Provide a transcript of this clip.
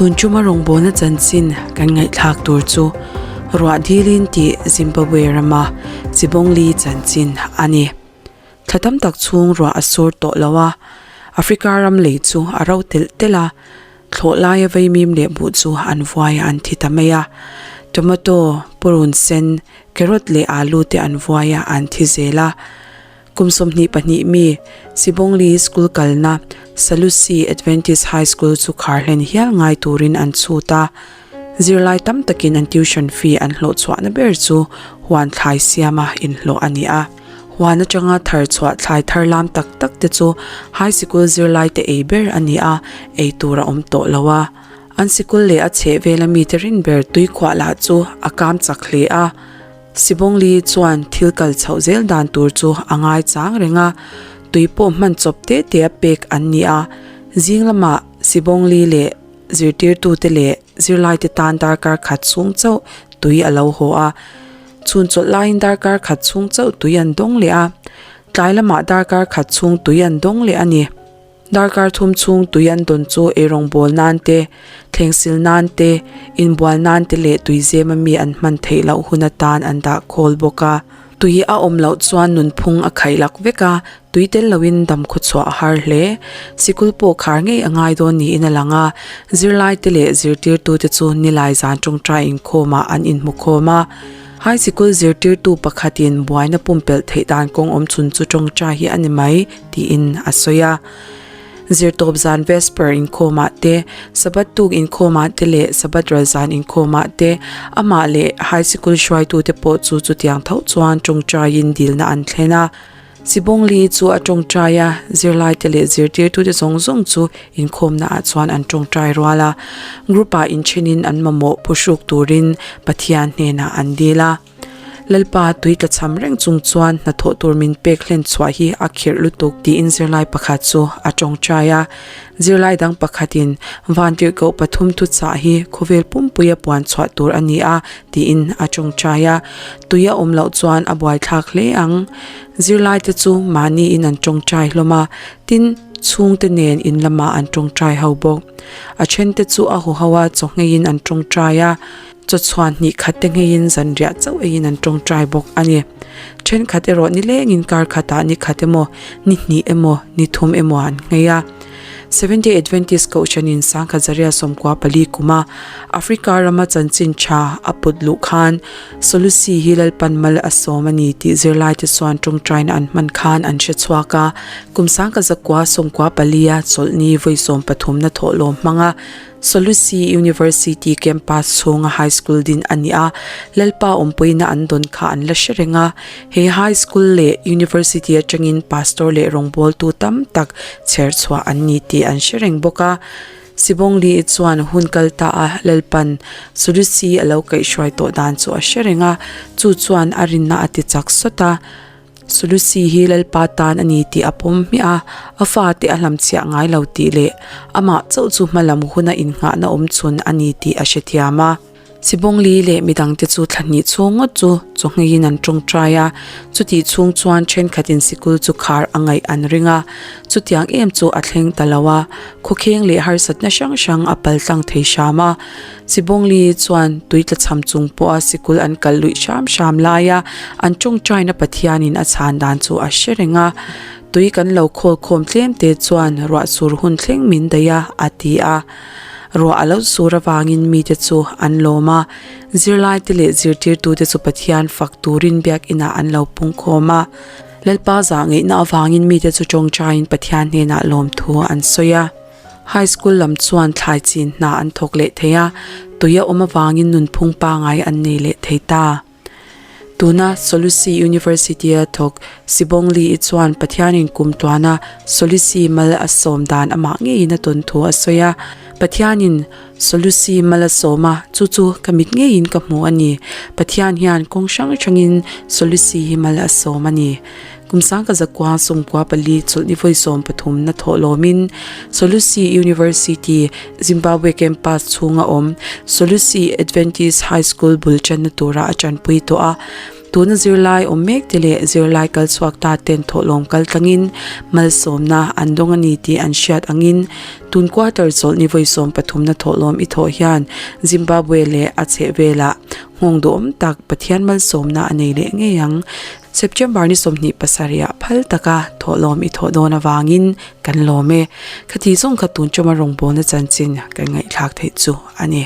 Tun tuma rawngbawlna chanchin kan ngaihthlak tur chu ruah dilin tih Zimbabwe rama Chibongli chanchin a ni. Thla tam tak chhung ruah a sur tawh lo a, Africa ram lei chu a ro telh telh a, thlawh laia vaimim leh buh chu an vuai a an thi ta mai a. Tomato, purun sen, carrot leh alu te an vuai a an thi zel a. Kum 22 mi Sibongli school kalna Salusi Adventist High School chu khar hlen hial ngai turin an chhut a. Zirlai tam takin an tuition fee an hlawh chhuahna ber chu huan thlai siama inhlawh a ni a. Huan atanga thar chhuah thlai thar lam tak tak te chu high sikul zirlai te ei ber a ni a, ei tur a awm tawh lo a. An sikul leh a chhehvela mite rin ber tuikhuah lah chu a kam chak hle a. Sibongli chuan thil kal chhoh zel dan tur chu a ngai chang reng a, tui pawh hman chawp te te a pek an ni a. Zing lamah Sibongli leh zirtirtute leh zirlaite tan darkar khat chhung chauh tui a lo haw a. Chhun chawlh laiin darkar khat chhung chauh tui an dawng leh a, tlai lamah darkar khat chhung tui an dawng leh a ni. Darkar thum chhung tui an dawn chu eirawngbawl nan te, thlengsil nan te, inbual nan te leh tuizem a mi an hman theih loh hun atan an dah khawl bawk a. Tui a awm loh chuan nunphung a khaih lak vek a, tui tel loin dam khawchhuah a har hle. Sikul pawh khar ngei a ngai dawn niin a lang a, zirlaite leh zirtirtute chu nilai zan tawngtai inkhawmah an inhmu khawm a. High sikul zirtirtu pakhatin buaina pumpelh theih dan kawng awm chhun chu tawngtai hi a ni mai tiin a sawi a. Zirtawp zan Vesper inkhawmah te, Sabbath tuk inkhawmah te leh Sabbath ral zan inkhawmah te amah leh high sikul hruaitute pawh chu chutiang tho chuan tawngtaiin dilna an thlen a. Sibongli chu a tawngtai a, zirlaite leh zirtirtute zawng zawng chu inkhawmnaah chuan an tawngtai rual a. Group-ah inthenin an mamawh phuhruk turin Pathian hnenah an dil a. Lalpa tui tlachham reng chung chuan hnathawh tur min pek hlen chhuah hi a khirh lutuk tiin zirlai pakhat chu a tawngtai a. Zirlai dang pakhatin Vantirhkoh pathum thuchah hi khawvel pumpuia puan chhuah tur a ni a tiin a tawngtai a. Tui a awm loh chuan a buaithlak hle ang. Zirlaite chu mahniin an tawngtai hlawm a, tin, chhungte nen in lamah an tawngtai ho bawk. A thente chu a huho a chawhngeiin an tawngtai a. Chaw chhuan hnih khat te ngeiin zanriah chauh eiin an tawngtai bawk a ni. Thenkhat erawh nilengin kar khatah ni khat emaw, ni hnih emaw, ni thum emaw an nghei a. Seventh-day Adventist Kohhranin Sangkhat Zaria 14 kuma Africa rama chanchin tha a put luh khan Solusi hi Lalpan mal a sawm a ni tih zirlaite chuan tawngtaina an hman khan an hre chhuak a. Kum 1994 a chawlhni vawi sawmpathumna thawhlawm hmanga Solusi University campus chhunga high school din a ni a, Lalpa awmpuina an dawn kha an la hre reng a. He high school leh university atangin pastor leh rawngbawltu tam tak chher chhuah an ni tih an hre reng bawk a. Sibongli chuan hun kal ta a Lalpan Solusi a lo kaihhruai tawh dan chu a hre reng a, chu chuan a rinna a ti chak sawt a. Sulusi hi Lalpa tan a ni tih a pawm hmiah a, a fate a hlamchhiah ngai lo tih leh amah chauh chu hmalam huna innghahna awm chhun a ni tih a hrethiam a. Sibongli leh midangte chu thla hnih chhung ngawt chu chawhngeiin an tawngtai a, chutih chhung chuan thenkhatin sikul chu khar a ngaih an ring a, chutiang em chu a thleng ta lo a, khawkheng leh harsatna hrang hrang a paltlang thei hram a. Sibongli chuan tui tlachham chung pawha sikul an kal luih hram hram laia an tawngtaina Pathianin a chhan dan chu a hre reng a, Tui kan lo khawl khawm tlem te chuan ruah sur hun thleng min daih a, a ti a. Ruah a lo sur avangin mite chu an lawm a, zirlaite leh zirtirtute chu Pathian fak turin biakinah an lo pung khawm a. Lalpa zah ngeihna avangin mite chu tawngtaiin Pathian hnenah lawmthu an sawi a. High school lam chuan thlai chin hna an thawk leh thei a, tui a awm avangin nunphung pangai an nei leh thei ta. Tuna Solusi University-a thawk Sibongli-i chuan Pathianin kum tluana Solusi mal a sawm dan amah ngeiin a tawn thu a sawi a, Pathianin Solusi mal a sawm a, chu chu ka mit ngeiin ka hmu a ni. Pathian hian kawng hrang hrangin Solusi hi mal a sawm a ni. Kum sangka zakua sawmkua pali chawlhni vawi 13 na thawh lawmin Solusi University, Zimbabwe campus chhunga awm Solusi Adventist High School bul channa tura a tanpui tawh a. Tuna zirlai awm mek te leh zirlai kal chhuak ta ten thawhlawm kal tlangin malsawmna an dawng a ni tih an hriat angin tun quarter chawlh ni vawi 13 na thawhlawm i thawh hian Zimbabwe leh a chhehvelah nghawng duhawm tak Pathian malsawmna a nei leh ngei ang. September ni 27 ah phal taka thawhlawm i thawh dawn avangin kan lawm e. Khati zawng kha tun tawma rawngbawlna chanchin kan ngaihthlak theih chu a ni.